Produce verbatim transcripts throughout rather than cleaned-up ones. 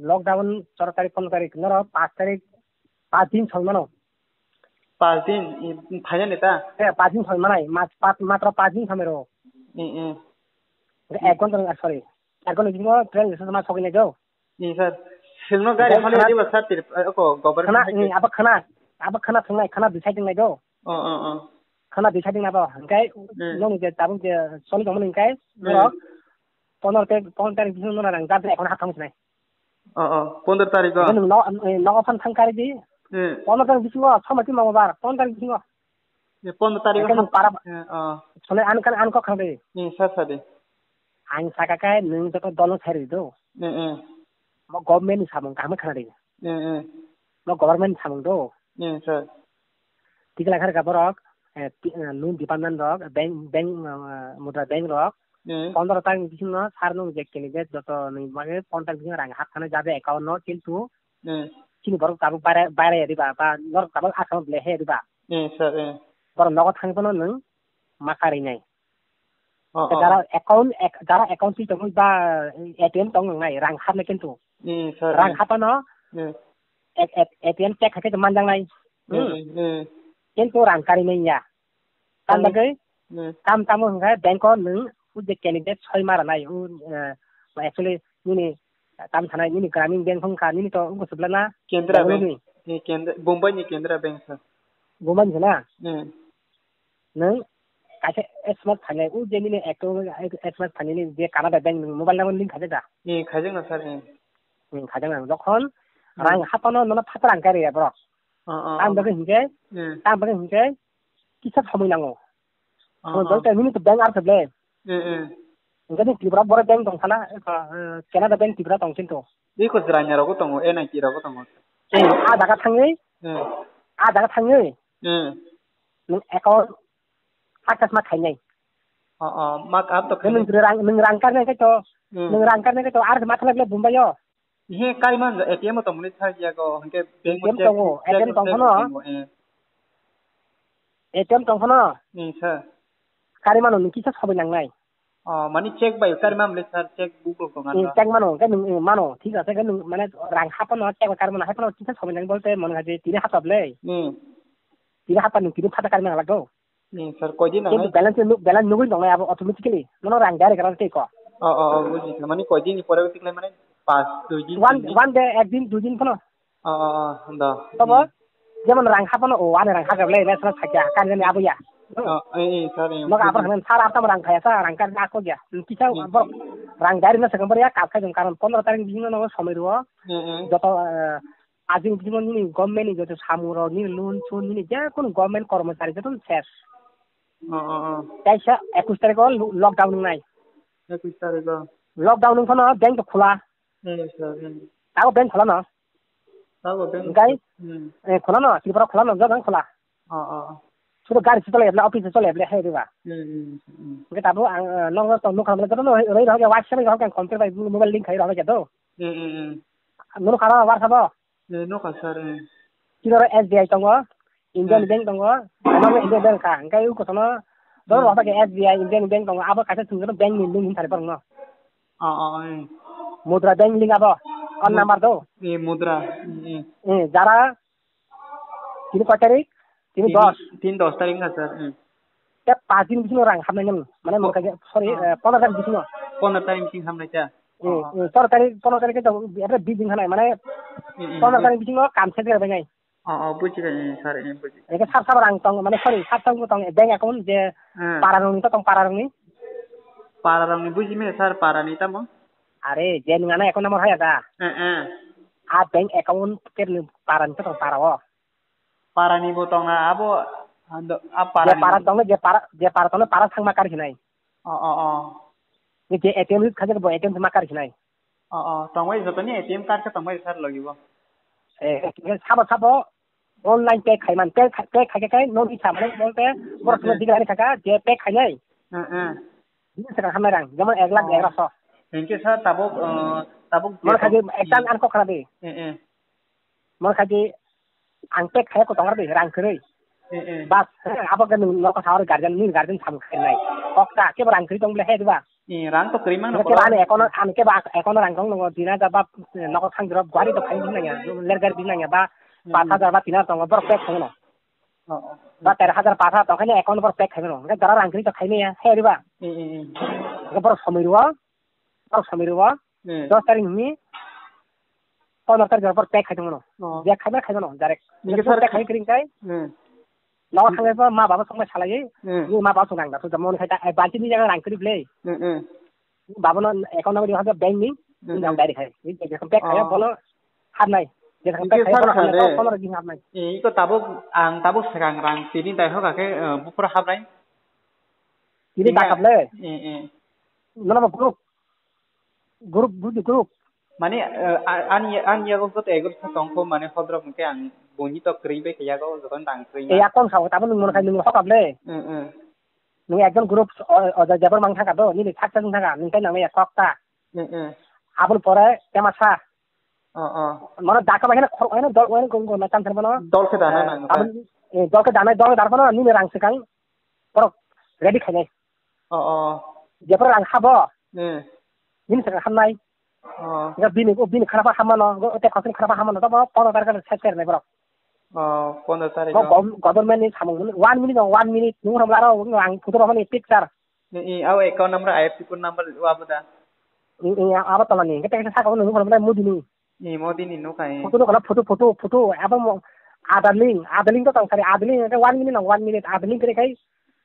Lockdown choro tarik, pondro tarik, noro paanch tarik, paanch din soi mano. Paanch din, i, phainani ta? Eh, paanch din soi manai, mat-, pat-, matro paanch din samai ro. Mm, mm. Ek ghonta, ah, sorry, ek ghonta bisingo train soi ma sogwi nai do. Ni sir, sirno gari Obo hole khana, diba sir, tir-, eh, ko government khana, hai ni ke. Abo khana, abo khana thangnai, khana bisai thangnai do. Oh, oh, oh. Khana bisai thangnai bo, hingkai Hmm. nong je tabuk je soli tongmani hingkai, Hmm. norok pondro tarik, pondro tarik bisingo nona rang jat ekhono hapthang sinai. Oh, oh, pondro tarik o. Hingkai nung no, eh, nogo phan thang kari di. Hmm. Pondro tarik bisingo, somati mongolbar, pondro tarik bisingo. Ye, pondro tarik o Hingkai nung hap-, para eh, oh. Sole an kan an kok khang di. Hmm, sir, sir di. Ang saka kai nung joto dolo sari do. Hmm, hmm. Mo government ni samung kaham khana di. Hmm, hmm. Mo government ni samung do. Hmm, sir. Tikla khar ka borok, eh, ti-, eh, loan department rok, bank, bank, eh, mudra bank rok, Hmm. pondro tarik ni bisingo sir nung je candidate joto ni bagwi pondro tarik bisingo rang hap khana jabe account no, kintu Hmm. chini borok tabuk baira, baira ya diba, ba norok tabuk asam ble he diba. Hmm, sir, hmm. Borok nogo thang phano nung ma kari nai. Oh, oh. Jara account, ek-, jara account twi tongwi ba A T M tong nai rang hapnai kintu. Hmm, sir, Rang hmm. hapano Hmm. A-, A-, A T M check hakhe manjak nai. Hmm, Hmm. hmm, hmm. Kintu rang kari nai ya. Tam Hmm. bagwi Hmm. tam tamo hwnkhe bank o nwng o je candidate soi ma rwnai, o, eh, actually nini tam sanai nini Gramin Bank wngkha, nini to wngkha swbla na Kendra Bangalore Bank. ni. Ni Kendra, Bombay ni Kendra Bank sir. Bombay ni na? Hmm. Nwng kaisa S M S phainai, o je nini account S M S phainai ni je Canada Bank ni mobile number link khaijak da? Ni khaijak na sir, ni. Hmm, khaijak na. Jokhon Hmm. rang hapano nono phatar rang kari ya borok. Oh, oh, Tam oh. bagwi hwnkhe, Hmm. tam bagwi hwnkhe kisa somoi nango. Oh, Somoi oh. bagwi nini to bank ar khe ble. Hmm, hmm. Hwnkhe ni Tripura borok bank tong sana, eh, Canada bank Tripura tong sinto. Iko jranya rogo tongo, N I T rogo tongo. Ah jaga thangwi, Hmm. ah jaga thangwi, Hmm. nwng account akas ma khainai. Oh, oh, mak up to Nwng khainai. rang, nwng rang karnai khe to, Hmm. nwng rang karnai khe to, ar ma thalak le Bombay o. He, kari man, A T M o tongmani thang ya go, hingke bank A T M o check, tongo, check, A T M tong check phano. tongo, eh. A T M tong phano. Hmm, sir. Kari mano, nung kisa sobai nangnai. Oh, mani check bai, kari man le, sir, check book rok tong Hmm, ano. check mano, hingke nung, hmm, mano, thik ase, hingke nung, mane, rang hapano, check bai kari mano, hai phano kisa sobai nang bolte, mano gaji, tini hapta ble. Hmm. Tini hapta nung, tini phata kari mano lagdo. Hmm, sir, koi din Kintu nangnai? balance nu-, balance nugui tongnai abo automatically. Nono rang direct rang tei ko. Oh, oh, oh, buji kha. Mani koi din ni pore tikle mane pas, dui din, One, tin din? one day, ek din, dui din phano. Oh, oh, oh, da. Tobo, Hmm. jemon rang hapano, o, ani rang hapya le, national sakya, kan jani abo ya. Oh, eh, eh, sir, eh, Nogo buji. abo hanan sar aptam rang khaya sa, rang kan ako ya. Kisa Hmm. borok rang direct na sakam ya, kap khai jong karon pondro tarik ni bisingo nogo somoi ruo. Hmm, hmm. Joto, eh, Ajin jibon nini government ni joto samung rok, nini loan sun, nini je kono government kormochari joto ses. Oh, oh, oh. Kaisa ekush tarik o lo-, lockdown wngnai. Ekush tarik o. Lockdown wng phano bank to khula. Hmm, sir, hmm. Tago bank khula no. Tago bank Engkai? Hmm. Eh, khula no, Tripura khula no, joto khula. Oh, oh, oh. Sudo gari se chole, office se chole, hai diba. Hmm, hmm, hmm. Engkai tabo ang, eh, nokno tong nukha, joto no, roi rok, WhatsApp rok, ang computer bai mobile link khai rok, joto. Hmm, hmm, hmm. Nukha no, WhatsApp o. Eh, nokha sir, eh. Chini oro S B I tongo, Indian Hmm. Bank tongo, ano Indian Bank kha. Hingke o kosono, doro Hmm. rok ke S B I, Indian Bank tongo, abo kaisa swngjano bank ni link hinthari borokno. Oh, oh, eh. Mudra Bank link abo, account Mud-, number do. Eh, Mudra, eh, eh. Eh, jara, tini koi tarik? Tini Tini, dos. tini dos tarik na sir, eh. Te paanch din bisingo rang hamnai nang. Mane Oh. mokha je, sorry, Oh. eh, pondro tarik bisingo. Pondro tarik bising hamnai ta? Eh, Oh. eh, pondro tarik, pondro tarik ke to, ebre bising hanai, mane Eh, eh, pondro bui- tarik bisingo kam se jera bengai. Oh, oh, buji bai, eh, sir, eh, buji. Eke sab sab rang tong, mane sorry, sab sab tong, bank account je Hmm. para rong to tong para rong ni. Para rong ni buji me sir, para ni tamo? Are, je nung ana account number haya da. Eh, eh. A bank account ke ni para ni to tong para o. Para ni bo tong na abo, ando, a para Je ni para bo. Tong je para, je para tong para thang ma kar hinai. Oh, oh, oh. Ni je A T M use khaje bo A T M ma kar hinai. Oh, oh, tongwi jotoni A T M card khe tongwi sir logi bo. Eh, sabo sabo online pay khaiman, pay khai, pay khai khai no ni samle bolte bor Hmm, sima hmm. Digra ni thaka je pay khainai. Hmm, hmm. Ni saka hamai rang, jemon ek lakh Oh. Egaroso. Thank you sir, tabuk, uh, tabuk Mor je khaji tong-, ekdam an kok khana di. Hmm, hmm. Mor khaji ang pay khai ko tongar di rang kwrwi. Hmm, hmm. Bas, eh, abo ke nung nokha sawar guardian, ni guardian sam khainai. Kok ta, ke rang kwrwi tong ble he diba? Eh, rang to kwrwi mangno Hwnkhe borok. Ani account, ani khe ba account rang tong nongo, tin hajar ba, eh, nogo thang jora, guari to khai nangya, ler gari nangya ba, Hmm. Paanch hajar ba tin hajar tongo, borok pack khaino. Oh, oh. Ba ter hajar, paanch hajar tong khaino account borok pack khaino. Hwnkhe jora rang kwrwi to khaimaya, hai riba. Hmm, hmm, hmm. Hwnkhe borok somoi rwo, borok somoi rwo, Hmm. dos tarik ni Pondro tarik jora pore pack khai tongmano. Oh. Je khai ma khai mano, direct. Ningke Pack sir khai kring kai. Hmm. Nogo thangwi ma baba songma salai. Hmm. Ni ma baba song rang da. Suda mon khai ta, eh, balti ni jaga rang kri ble. Hmm, hmm. Baba no account number diha bank ni. Hmm, Ni jang hmm. direct khai. Ni je pack khai Oh. bono habnai. Je Ningke pack khai sir bono khade. habnai. Bono jing habnai. Eh, iko tabuk ang tabuk segang rang tini dai hoka khe, eh, bufura habnai. Ini Iya. dakap le. Eh, eh. Nono group. Group, buji group. Mane, eh, a-, ani, ani yago joto egaroh ta tongkho, mane, hodrok hwnkhe ang buini to kwrwi bai khe yago, jotono dang kwrwi Eh, ma. Yakon sao, tamo nwng mano khai nwng hokap le. Mm, mm. Nwng ekjon group, o, o, jai jabar mang thangka do, nini sak sak thangka, nwng tai nangmaya kok ta. Mm, mm. Aboni pore, tema sa. Oh, oh. Mano daka bai kheno khor, kheno dol, kheno gong gong na cham ther mano. Dol khe dana Eh, nang aboni, eh, dol khe dana, dol khe dana mano, nini rang swkang, borok ready khainai. Oh, oh. Jepra rang habo. Hmm. Bini saka hamnai. Oh. Ga bini, o bini khana pa hamano, go te khosni khana pa hamano, to bo pondro tarik set ter nai borok. Oh, pondro tarik. Go gov-, government ni samung, one minute, one minute, nung rom laro, ang photo romani picture. Ni, i, au account number, I F S C code number, wa bo da. I, i, abo tolani, kete kete saka nung rom lai mudi ni. Ni modi ni nukha, eh. Photo nukha, photo, photo, photo. Abo mo, Aadhaar link, Aadhaar link to tong sari, Aadhaar link, one minute nang, one minute, Aadhaar link kre khai,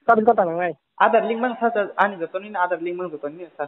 chobbish ghonta nang nai. Aadhaar link mang sa, sa, ani jotoni ni Aadhaar link mang jotoni ni sa.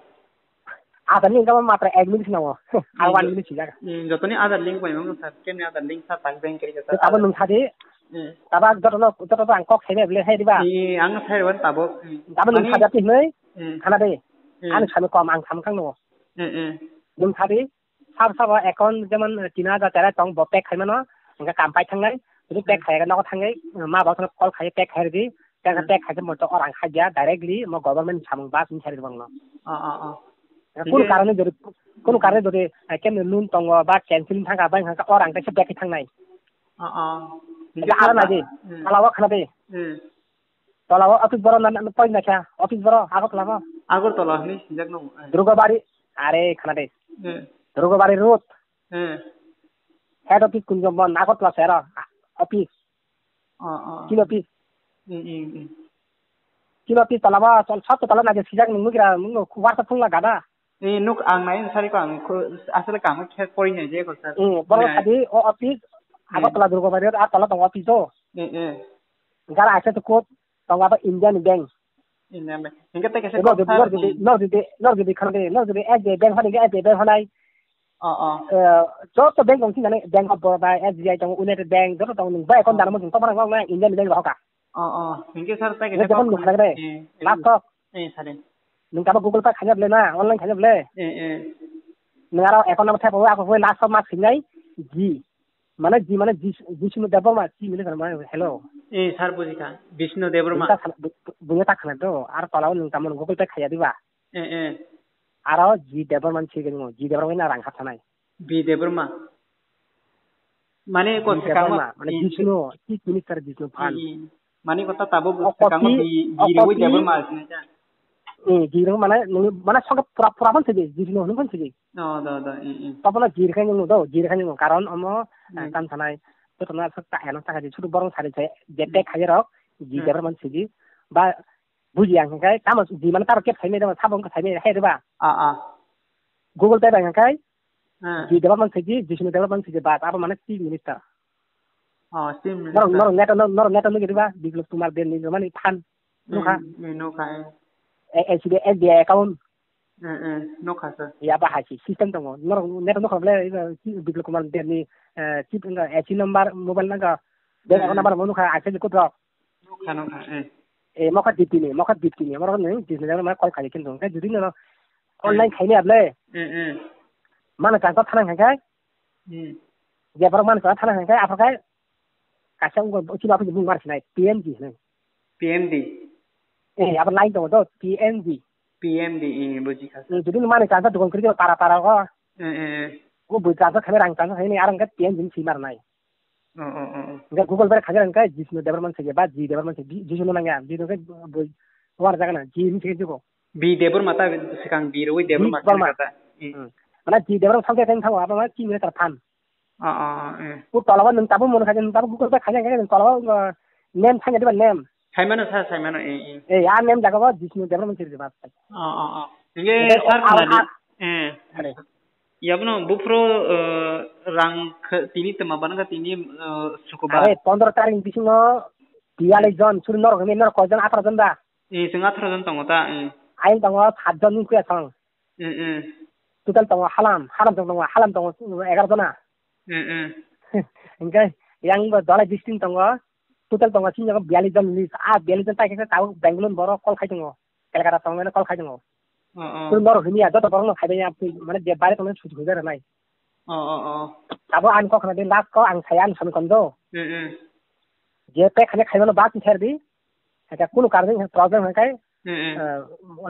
Aadhaar link kama matra ek minute nango. Ah, one minute sijak. Hmm, jotoni Aadhaar link bai mang sa, kemni Aadhaar link sa, tak bank kre sa. Tabo nung sadi, Hmm. tabo jotono, jotono ang kok sai ble hai diba. Ni ang sai wan tabo. Hmm. Tabo nung Ani sadi hinoi, Hmm. khana de. Hmm. Ani sami kom ang sam kang no. Hmm, hmm. Nung sadi, Sab sabo account jemon tin hajar terai tong bo pack khaimano, hingke kam pai thangnai, jodi pack Hmm. khaiya nogo thangwi, ma ba call khai pack khai rwdi, pack Hmm. pack khai mo to orang khaja directly mo government samung bas ni sari bangno. Ah, ah, ah. Kun Hingke karone jodi, kun Hmm. karone jodi, eh, kem loan tongo ba cancel thangka bai hangka orang kaisa pack khai thangnai. Ah, ah. Hingke Hingke ala sir naji, Hmm. ala wa khana de. Hmm. Tola o office boro na, na, poi na kha, office boro, Agartala mo? Agartala hinwi sinjak no, eh. Durgabari, are khana de. Eh. Durgabari road. Eh. Head office Kunjambon, Agartala sero, office. Oh, oh. Kin office. Hmm, hmm, hmm. Kin office tola ba, sol sab tola na je sijak nung nugira, nung WhatsApp phone la gada. Eh, nuk ang nai sari ko ang ko, asale kang khe pori nai je ko sir. Hmm, boro Nai. Sadi o office, Hmm. Agartala Durgabari road, a tola tong office o. Eh, eh. Gara ase to kot, tong abo Indian Bank. Indian Bank. Hingke te kese Nor kok jodi, sir, nor jodi, hmm. Nor jodi, nor jodi khande, nor jodi S B I Bank hane, S B I Bank hanai. Oh, oh. Eh, joto bank tong sini, Bank of Baroda, S B I tong, United Bank, joto tong nung bai kon Oh. dana mo jung tong nang nang Indian Bank rohoka. Oh, oh. Hingke sir te kese Nge jemon kok nung khande, eh, eh, last kok. Eh, sir. Nung tabo Google Pay khanya ble na, online khanya ble. Eh, eh. Nung aro account number thai pabo, ako hoi last kok ma sinai, G. Mane G mane Jis-, Jisnu Debbarma, G mane mane hello. Eh, sir, bujikha. Bishnu Debbarma. Bunya ta khana, bu-, bu-, bunya ta khana do, ar tola o nwng tamo Google Pay khaya diba? Eh, eh. Aro G Debbarma ni sigi nw, G Debbarma na rang kha thanai. B Debbarma. Mane ko G se kama. Debbarma, mane Eh, Jisnu, Chief Minister Jisnu Phan. Eh, eh. Mane ko ta tabo O se kama copy, B, o B Rewi copy. Debbarma asne ja. Eh, G Debbarma mane, nini, mane soke pura, pura phan sigi, Jisnu hwn phan sigi. Oh, do, do, eh, eh. Tabo na jir khai nung do, jir khai nung, karon omo, Hmm. eh, tam sanai, to tona sak ta eno saka ji, sudu borong sari je, je Hmm. tek khai rok, ji Hmm. jabar man sigi, ba, buji ang khai, tamo ji man taro kep khai me, tamo sabong khai me, hai de ba. Ah, ah. Google Pay bang khai, Hmm. ji jabar man sigi, Jisnu jabar man sigi, ba, abo mane Chief Minister. Oh, Chief Nor, Minister. Nor, neto, nor, nor, neto nugi de ba, Biplab Kumar Deb ni, mane phan, Hmm, nukha. Hmm, nukha, eh. Eh, S B I, S B I account. Eh, eh, nukha, sir. Ya, ba hai si system tongo. Norok net nukha ble, iba, Biplab Kumar Deb ni, eh, chip wngkha, A C number, mobile nangkha. Bank account Eh, eh. Number mo nukha, access code rok. Nukha, nukha, eh. Eh, mokha dipti ni, mokha dipti ni, borok ni, dipti ni, ma call khai kin dong. Kai judi no online Hmm. khai ni able. Eh, eh. Mana transfer thana khai kai. Hmm. Je borok mana transfer thana khai kai, apa kai? Kaisa wngkha, chini office ni bung mar sinai, P M D hinwi. P M D? Eh, abo line tongo to, P M D. P M D, eh, buji kha. Eh, jodi no mani transfer dokan kri para para ko. Eh, eh, eh. O bui transfer khamai rang transfer khamai ni arang ka P M D ni si mar nai. Oh, oh, oh, oh. Ga Google Pay khajar ang ka Jisnu Debbarma se ba G Debbarma se Jisnu nang ya, Jisnu ka bui war jaga na, G ni se jugo. Bi Debbarma ta, sikang bi rwi Debbarma Debbarma. Kata. Hmm. Hmm. Mana di Debbarma sampai kan thawa apa mana chini terpan. Ah, ah, ah, eh. Ku tolaba nung tabu mun khaja nung tabu Google Pay khaja khaja nung tolaba, uh, name thangya diba name. Saimano sa, saimano, eh, eh. Eh, ya name jaga ba Jisnu Debbarma mun sirdi ba. Ah, ah, ah. Nge Nge sar a-, khna di. A-, Eh. Are. Yabono buphro, eh, rang khe tini tma banang kha tini, eh, sukubar. Are, pondro tarik bisingo biyalai jon, suri norok hwnwi norok koijon, atharo jon da? Eh, chwng atharo jon tongo ta, eh. Ayang tongo sat jon ni kuya song. Eh, eh. Total tongo halam, halam tongo, halam tongo egaroh jona. Eh, eh. Hingke yang bo dolai district tongo, total tongo sini tongo biyallis jon list. Ah, biyallis jon tai khe tabuk Bangalore borok call khai tongo. Kolkata tongo mane call khai tongo. Oh, oh. Tei norok hini ya, joto borok no khai ya, mane je bare tongo suti hoi jare nai. Oh, oh, oh. Tabuk ang kok khna di last ko ang saya ang sami kondo. Eh, eh. Je pe khane khai mano bak ni ther di. Hake kunu karni problem hingke, Hmm, hmm. eh,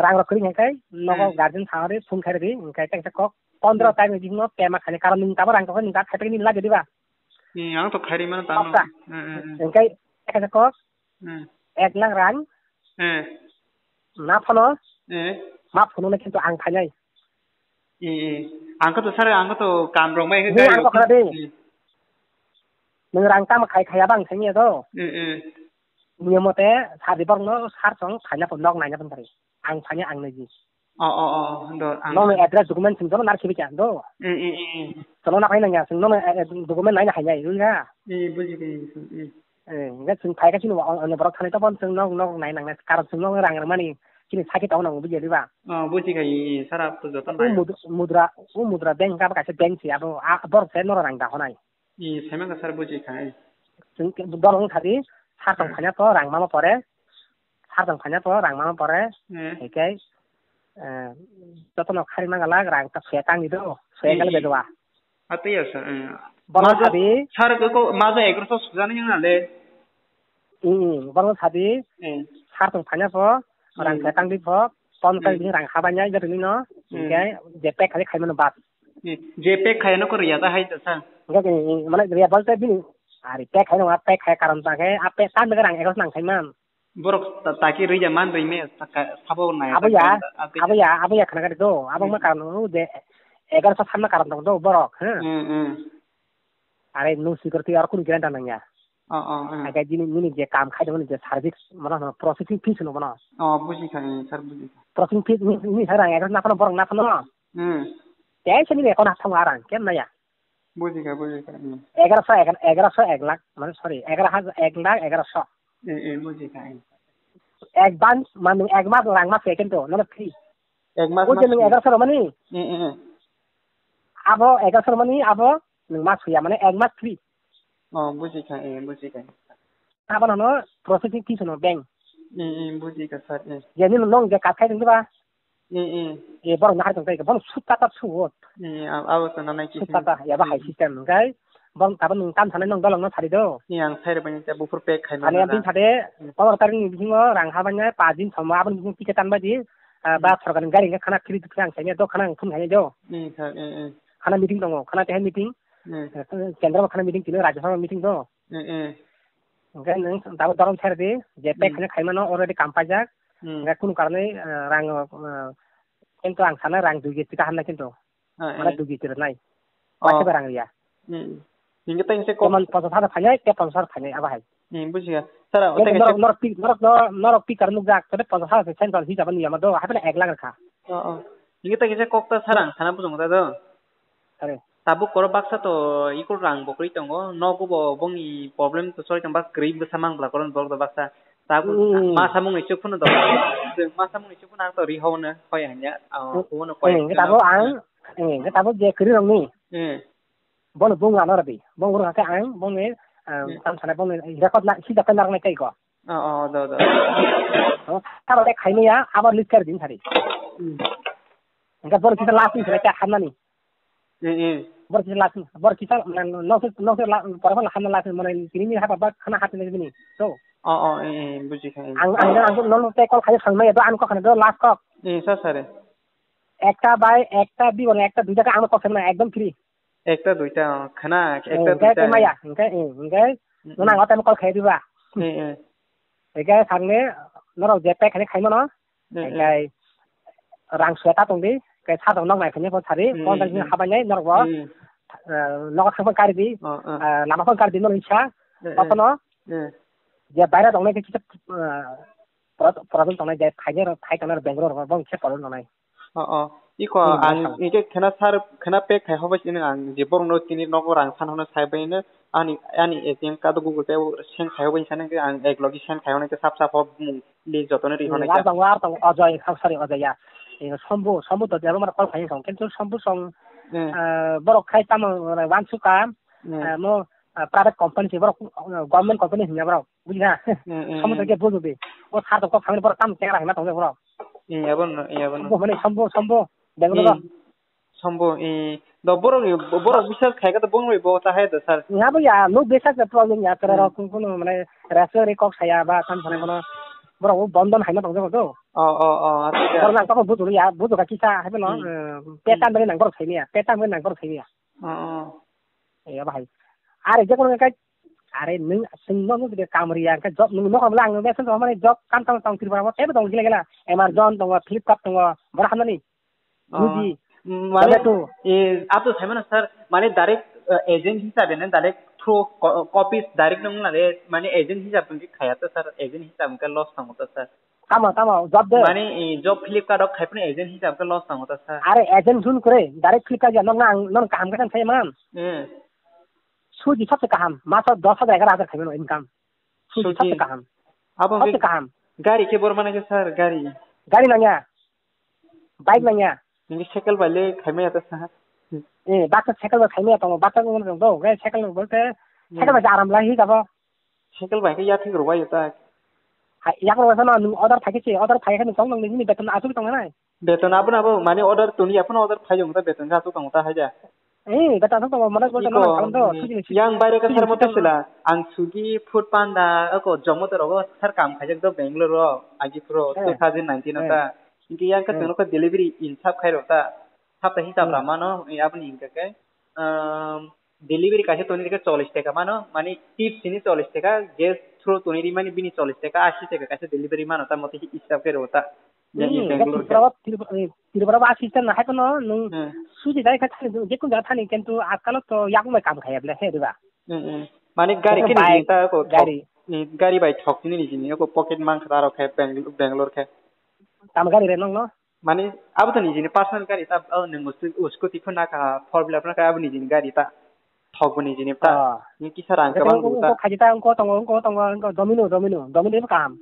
rang rok kwrwi hingke, nogo Hmm. guardian thangari phone khairwi, hingke tei kok pondro Hmm. tarik ni bisingo payment khaini, karon nwng tabuk rang kok nwng tabuk khaiphaini lagi diba? Hmm, ang to khairi mano tamo. Pakka. Hmm, hmm, hmm. Hingke tei kok Hmm. ek lakh rang Hmm. na phano Hmm. ma phano na kintu ang khainai. Hmm, hmm. Ang to sir, ang to kam rok mai Ni ang to khna di. Hmm. Nwng rang tamo khai khaya bang sengya to. Hmm, hmm. Niyomote sadi borokno sar song phaina po nok naina pon pari. Ang phaina ang naji. Oh, oh, oh, do, ang Nokni address document sing jono nar khibi kya do. Eh, eh, eh, eh. Jono na phaina ya sing nono, eh, eh, document naina hanya yu ya. Eh, buji khe, eh, eh. Eh, nge sing phai ka sini wa, on, on borok thani to pon sing nok, nok nai nang nai karon sing nok rang rang mani sini saki tong nang buji diba. Oh, buji khe, eh, eh, sara to joto O nai. mud-, mudra, o mudra bank ka kaisa bank si abo, a, borok se noro rang da honai. I, saiman ka sir buji kha, eh. Chwng ke, borok wng thadi, sar tong Hmm. phanya to rang mama pore, sar tong phanya to rang mama pore, Hmm. hingke, eh, jotono khari mangala rang ta suya tangni do, suya Hmm. kale bedua. Ate ya sir, eh. Borok Maja, thadi, sir ko, ko, maja egaroso sujani yang ale. Hmm, borok thadi, Hmm. sar tong phanya to, rang Hmm. suya tangdi pho, ton kai Hmm. bini rang habanya, jatuni no, Hmm. hingke, je pek khali khai mano bas. Hmm. Je pek khai no ko riya ta hai ta sa. Hingke, mane riya bolte bini, ari pek khai no, a pek khai karon ta khe, a pek ta mega rang egaroso nang khai man. Borok ta, ta ki riya man ri me, ta ka, sabo nai, Abo ta ya, ka, ta, ta, abo ya, abo ya khana kari do, abo ma Hmm. karon no, je egaroso thanma karon tong do, borok, ha? Hmm, hmm. Are nwng sikor twi aro kunu guarantee nangya. Oh, oh, oh. Aga jini nini je kam khai tongmani je service, mano hono processing fees hono bono. Oh, buji kha, eh, sir, buji kha. Processing fees ni, ni sir ang egaroso naphano borok naphano. Hmm. Tei se nini account ha thango arang, kem naya. Buji kha, buji kha, hmm. Egaroso, egar-, egaroso ek lakh, mane sorry, egaroso hajar, ek lakh egaroso. Eh, eh, buji kha, eh. Advance, mane ek mas rang mas ya kintu, nono free. Ek mas O je mas nung free. Egaroso romani? Eh, eh, eh. Abo egaroso romani, abo nung mas huya, mane ek mas free. Oh, buji kha, eh, buji kha. Abo nono processing fees no bank. Eh, eh, buji kha, sir, eh. Je nini nung je kat khai tong diba? Eh, eh. Eh, borok nahar tong kai, borok sut kata sut. Eh, eh, ab-, abo to nanai kisi. Sut kata, ya ba hai Hmm. system, kai? Borok tabuk nung tam sanai nung dolong no sari do. Eh, ang sai rwbaini ta buphur pek khai Ani mano abin na. Sade, Hmm. pondro tarik ni bisingo rang habanya, pas din somo, aboni bisingo ticket tan bai di, ah, ba Hmm. sorkar ni gari hingke khana free, free ang saini do, khana ang phun khai do. Eh, sir, eh, eh. Khana meeting tongo, khana tei meeting. Hmm. Eh, kendro khana meeting tino, Rajya Sabha meeting do. Eh, eh. Hingke nwng tabuk dorom ser di, je pek Hmm. khani khaimano already kam paijak. Hmm. Hingke kunu karone, eh, rang, eh, kintu ang sana rang dui gis tika hamna kintu. Ah, Mana eh. dui gis tika nai. Oh. Paisa rang ya. Hmm. Hingke tei se kok Teman ponchas hajar khainai, te ponchas hajar khainai, abo hai. Hmm, bujiya. Sir, Hingke tei se norok, norok pi-, norok, norok, norok pikar nukjak, te ponchas hajar se central hisab ni yama do, hai pala ek lakh rwkha. Oh, oh. Hingke tei se kok ta sir ang sana bujong ta do. Are. Tabuk koro baksa to ikul rang bo kwrwi tongo, nogo bo bongni problem to sori tong bak kwrwi bwsa mang bwla koron borok do baksa. Tabuk Hmm. ma samung ni chuk phano do. Chwng ma samung ni chuk phano ang to ri hao no hoi hanya, ah, Hmm. huno koi Hmm, hanya tabuk no. Ang, hmm, tabuk je kwrwi rok ni. Hmm. Bono bung ano rabi. Bung ro hake ang, bung ni, ah, Hmm. tam sana bung ni record na, sida kan narang nai kai ko. Oh, oh, do, do. Oh, tabuk khaimaya, abo lister din sari. Hmm. Engka bono kita last ni sila kya hamna ni. Eh, eh. Bor kisa last, bor kisa, mane, nok se, nok se la, pora pala hamna last, mane, tini ni hapa bak khana hati ni bini. So. Oh, oh, eh, eh, buji kha, eh. Ang, ang, ang, non te call khai sang mai, do an ko khana do last ko. Eh, sa, sa re. Ekta bai, ekta di, mane, ekta dui taka ang ko khana ekdom free. Ekta duita, oh, khana, Eh, ekta engkai duita. Te maya, engkai, eh, engkai, Mm, nona mm. Ang o time call khai diba. Eh, eh. Engkai sangne, norok je pack khani khai mano. Eh, eh. Engkai, rang suya ta tong di, kai sa tong nok nai phanya ko sari, Hmm, ponchas hmm. Habai nai norok bo, Hmm. eh, nogo thang phang kari di, Oh, oh. eh, lama phang kari di norok sa, Eh, eh. Kono, Eh. je baira tong nai kisa, eh, pro-, problem tong nai, je phai nai, phai tong nai Bangalore bo, bo kisa problem tong nai. Oh, oh. Iko Hmm, ang yes, sir. Ike khena sar, khena pek khai hobai sini ang je borok no tini nogo rang san hono sai bai no ani, ani A T M card Google Pay send khai hobai sani ang ek logi send khai hono ke sap sap ho mung li joto no ri hono Ar ke. Tong, ar tong, Ajay, oh, sorry, Ajay, ya. Eh, Sombu, Sombu to jabo mar call khai song, kintu Sombu song, Hmm. eh, borok khai tamo, eh, wan suka, Hmm. eh, mo, eh, private company si borok, eh, government company hinya borok, buji na? Hmm, hmm, Sombu to hmm. Ke buji di. O sar to kok khamani borok tam tengra hima tong borok. Hmm, yabo no, yabo no. Sombu mane Sombu, Sombu, Bangalore. Hmm. Sombo, eh, do borok ni, borok biswas khai khe to bong bai bo ta hai do sir. Nya bo ya, no biswas na problem ya, tara Hmm. rok kun kun mane restaurant ri kok saya ba kan sana Hmm. kono borok bo bondon hai ma tong jago to. Oh, oh, oh, acha, acha. Borok nang toko bujo ya, bujo ka kisa hai no, Hmm. eh, petan bani nang borok sai ya, petan bani nang borok sai ya. Oh, oh. Eh, ba hai. Are je kono kai, are nung sing no no de kam ri ya, ka job nung no kam lang, be sen mane job kam tang tang Tripura mo, tebe tong gila gila. Amazon tong, Flipkart tong, borok hamani. Oh, Swiggy, mm, mane, Zomato. Eh, ato saimano sir, mane direct, eh, agent hisabe ne direct through co-, copies direct nung nale, mane agent hisab wngkhe khaya to sir, agent hisab wngkhe loss thango to sir. Tamo, tamo, job de. Mane, eh, job Flipkart o khai phano agent hisab wngkhe loss thango to sir. Are agent jun kore, direct Flipkart ya, nong nang, nong kaham khe sai man. Eh. Swiggy sabse kaham, maso dos hajar, egaro hajar khaimano income. Swiggy Swiggy. Sabse kaham. Abo Sabse hwnkhe kaham. Gari khe bor mane khe sir, gari. Gari nangya. Bike nangya. Nini cycle bai le khaimaya ta sa. Eh, baksa cycle bai khaimaya tongo, baksa tongo tongo, gai cycle no bolte, Hmm. Cycle bai aram lai hi jabo. Cycle bai khe yathik rwbai ta. Hai, yak rwbai sano nung order phai khe se, order phai khe nung tong nung nini beton asuk tong nai. Beton abo nabo mane order tuni aphano order phai jong ta beton khe asuk tong ta haja. Eh, beton asuk tong mane bolte Iko, no kalam to, hmm, Swiggy ni yang baire ka Swiggy sar ni moto system sila, ang Swiggy, Food Panda, ako Zomato rogo sar kam khaijak do Bangalore ro, agi pro Eh. Two thousand nineteen Eh. ta. Hingke yang ka Eh. tengno ka delivery insap khai rok ta. Hapta hisab Hmm. ramano, eh, aboni hingka khe, um, delivery kaisa toni rikhe chollish taka mano, mani tip sini chollish taka, gas through toni rimani bini chollish taka, ashi taka kaisa delivery mano, ta mote hisab khe rw ta. Yang Hmm, Bangalore gas khe. Tripura, Tripura, eh, Tripura ba system na hai kono nung Hmm. Swiggy dai kha thani, je kun jaga thani, kintu ajkal to yakung bai kam khaya bole, he, diba? Hmm, hmm. Mani gari Kono khe bike, ni ta ko thok, gari. Ni gari bai thok ni ni ni ko pocket mang khara rok khe Bang-, Bangalore khe. Tam gari re nong no? Mani, abo to nijini personal gari ta, oh, nwng scooty phano naka, four wheeler phano naka, abo nijini gari ta. Thok bo nijini ta. Ah. Ni kisa rang kwbang rw ta. Khaji ta, wngko tongo, wngko tongo, wngko Domino, Domino, Domino bo kaham.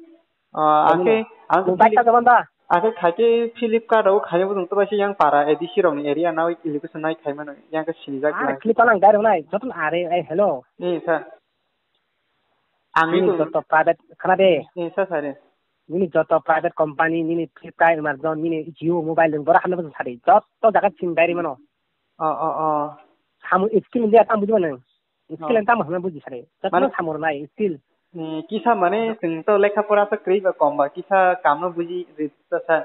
Ah, Domino. Ang khe, ang khe Flip-, bike ta jaman da? Ang khe khaikhe Flipkart o khaina bo tong to bai se yang para A D C rok ni area na, education nai khai mano, yang khe sinijak. Ah, Flipkart ang direct nai, joto are, eh, hello. Ni sa. Ang ni joto private khana de. Ni sa sa de. Nini joto private company, nini Flipkart, Amazon, nini Jio Mobile, nwng bora hamna bwswng sadi. Joto jaga sing diary mano. Oh, oh, oh. Samung skill dia tam buji mano. Skill Oh. Tam hamna buji sadi. Joto mane samung nai skill. Ni kisa mane, chwng to lekha pora to kwrwi ba kom ba, kisa kamno buji rwsa sa,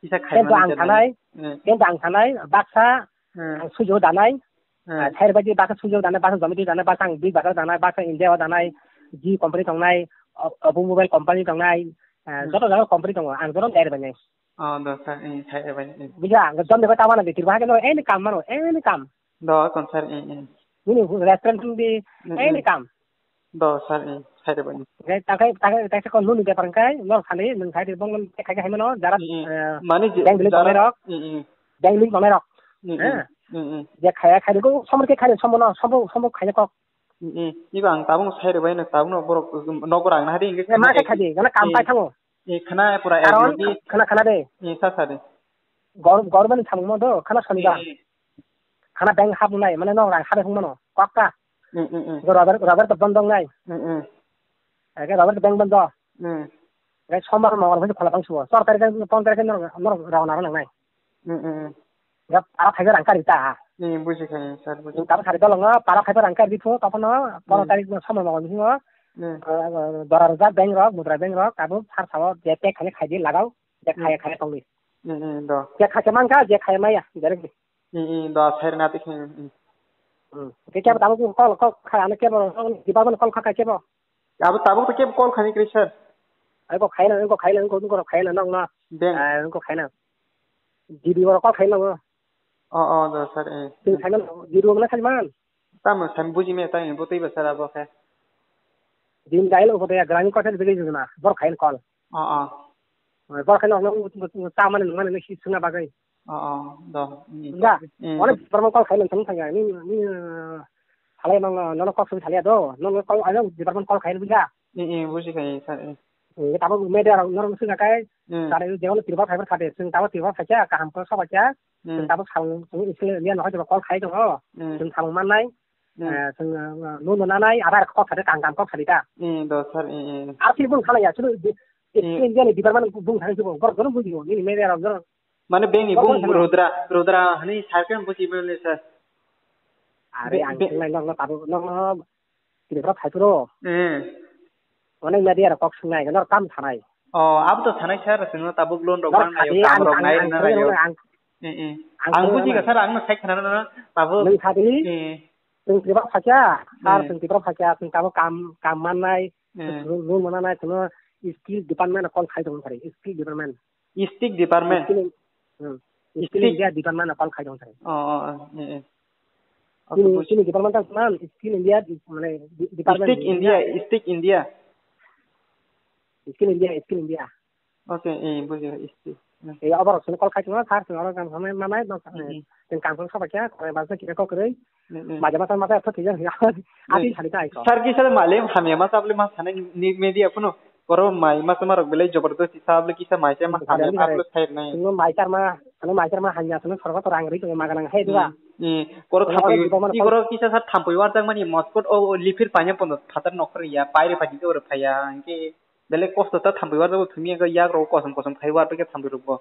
kisa khai mano. Kento ang sanai, hmm. Kento ang sanai, baksa, hmm. Ang sujo danai, Hmm. Ah, thair bai di baksa sujo danai, baksa Zomato danai, baksa ang big baksa danai, baksa India o danai, G company tongnai, o-, Oppo mobile company tongnai, ah, Hmm. Joto jaga company tongo, ang joto thair bai nai. Oh, do sir, eh, thair bai, eh. Buja, ang jom de bai tabana de, tirwa ke no, any kam mano, any kam. Do, kon sir, eh, eh. Nini restaurant di, Hmm, any hmm. Kam. Do sir, eh, thair bai. Gai takai, takai, takai kon nuni bepar kai, no khali, nung khai de bong, khai khai mano, jara, Hmm, hmm. Eh, mani je, bank link jara, tongnai rok. Hmm, hmm. Bank link tongnai rok. Mm, Eh. Mm, mm. Je khaya khai ko somor ke khai somor no somor somor khaya kok. Mm, mm. Iba ang tabung sai rwbai no tabung no borok nogo rang na hari inge Eh, ma khai khai di, gana kam pai thango. Eh, khana pura Karon, eklogi. Khana khana de. Eh, sa sa de. Gor-, government samung mo do, khana soniba. Eh, eh. Khana bank hap nai, mane no rang hap hung mano. Kok ka. Mm, mm, mm. Go rubber, rubber to bondong nai. Mm, mm. Age rubber to bank bondo. Mm. Gai sombar no rang khola bang suo. Sor tarik, pon tarik no, no rang nang nai. Hmm, hmm, hmm. Ya, para phaiba rang kari ta. Hmm, buji khai, sir, buji. Tamo sari dolong, para phaiba rang kari pho, tamo no, pondro Hmm. Tarik no samung no, Hmm. eh, dora rwjak bank rok, mudra bank rok, abo sar sao, je pek khai khai di lagao, je khai Hmm. Khai tongdi. Hmm, hmm, do. Je khai mangka, je khai maya, directly. Hmm, hmm, do, sir, na tik, hmm, hmm. Hmm. Ke kebo tamo call, call, khai, ano kebo, department call khai, khai kebo. Abo tabuk to kebo call khai ni kri, sir. Ai ko khai na, ko khai na, ko, ko khai na, nong na. Bank. Ah, ko khai na. G D O rok call khaina nango. O, o, do sir, eh. Twi khaina nango. G D O mane khaima. Tamo sam buji me tamo bo twi ba sir abo khe. Din dial obo de grami kotha de bigei jona. Bor khain call. O, o. Bor khain no ta mane nang mane si suna bagai. O, o, do. Mm, Da, mm, onek department call khaina thang thang ni, ni, eh, thalai nang, nang call sung thalai do. Nang call, ano department call khain buja. Mm, mm, buji khai, sir, eh. Eh, tabo media rok norok sung kai. Mm. Tare jewon Tripura fiber khate, sung tabo Tripura phaikya, kaham ko sa phaikya. Mm. Sung tabo sang, sung iskul lian hoi call khai do. Mm. Sung thang mannai. Hmm. Eh, chwng, eh, no no nanai, aro kok sadi, kang kang kok sadi ta. Hmm, do sir, eh, eh. Aro ki bung khala ya, chwng di-, Hmm. India ni department bung thang chwng, gor gor buji, nini media rok gor. Mane beng ni Gor bung gor thang. Rudra, Rudra hani sir khe buji mane sir. Are Be-, ang be- thang nai nok no tabu, nok no, tini bro khai pro. Hmm. Onek media rok kok swngnai, nor kam thanai. Oh, abo to thanai sir, chwngno tabuk loan rok Nor manai, khadi kam ang, rok ang, nai ang, rwna ang, naio. Ang, Eh, eh. Ang Ang buji buji ka sir, ang no sai khana no, tabuk. Nung khadi? Eh. Chwng Tripura phaikya, sir, Hmm. chwng Tripura phaikya, chwng tamo kam, kam mannai, Hmm. loan mananai, chwngno skill department call khai tong sari, skill department. Stick department. Skill, hmm. Skill Stick. India department call khai tong sari. Oh, oh, oh, eh, eh. Okay, Chini, buji. Chini department tang man, skill India, mane, de-, department Stick India. India, Stick India. Skill India, Skill India. Okay, eh, buji, skill. Hmm. Eh, abar sini call khai tong, sir, sini orang kan sama mana, no, Hmm, eh, hmm. Yang kan sama kya, kau bahasa kita kau kere, Hmm, hmm. Maja masa masa apa tiga, ya. Ati Hmm. sari kai kau. Sir, kisa le male, hamya masa able masa sana ni media kuno. Koro mai masa marok belai jabardasti sa able kisa mai sa ma Hmm, hamya sari, sari. Able khai nai. Sini mai sar ma, sini mai sar ma hanya, sini sorga to rang ri, sini maganang hai dua. Hmm. Hmm. Koro Koro thampui, orang juga mana ki koro kisa sir thampui warjak mani Moscow o, o lifir panya pondo phatar nokor ya, paire phaji ore phaya, angke Belai kosto ta thampui warjago thumia khe yak rok kosom kosom khai warpikhe thampui rokbo.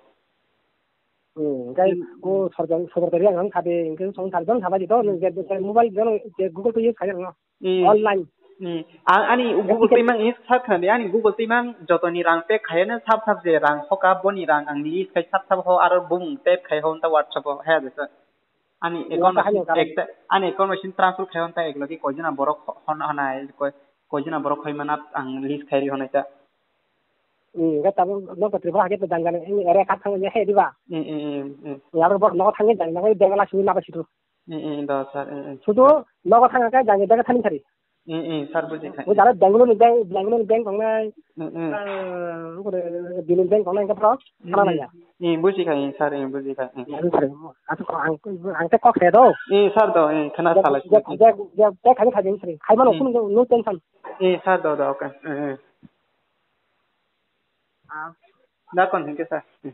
Hmm, engkai Hmm. ko sorjang, sorjang tari ang ang khabe, engkai song tari jong khabai jito, Hmm. je, je mobile jong, je Google Pay use khai ang, Hmm. Online. Hmm. Ang ani Google Pay mang use kha khna de, ani Google Pay mang jotoni rang pay khaiya na sab sab je rang hoka boni rang ang list khai sab sab ho aro bung tap khai ho ta WhatsApp ho haya jesa. Ani Wata account hai machine nang karai. Ekta, ani account machine transfer khai hon ta eklogi koijona borok hon, honai, koi, koijona borok hoi mana ang list khai ri honai ta. Hmm, ga tabo no ko Tripura hake to jangan ini area kat thang ya he diba. Hmm, hmm, hmm, hmm. Ya abo bor no thang jangan na Bangla sini na ba situ. Hmm, hmm, do sir, hmm, hmm. Sudu no ko thang ka jangan daga thani sari. Hmm, hmm, sir, buji khai. Bo jara Bangalore ni bank, Bangalore ni bank tongnai. Hmm, hmm. Ah, ko de Delhi bank tongnai ka pro. Hmm, Sana hmm. Naya. Hmm, buji khai, sir, hmm, buji khai. Hmm. Ya, sir. Aku ko ang, ang te kok se do. Hmm, sir, do, hmm, khana Je, salai. Je, je, je, je, khai khai sir. Khai mano Hmm. Kun no tension. Hmm, sir, do, do, okay. Hmm, hmm. Ah. Da kon, thank you, sir. Hmm.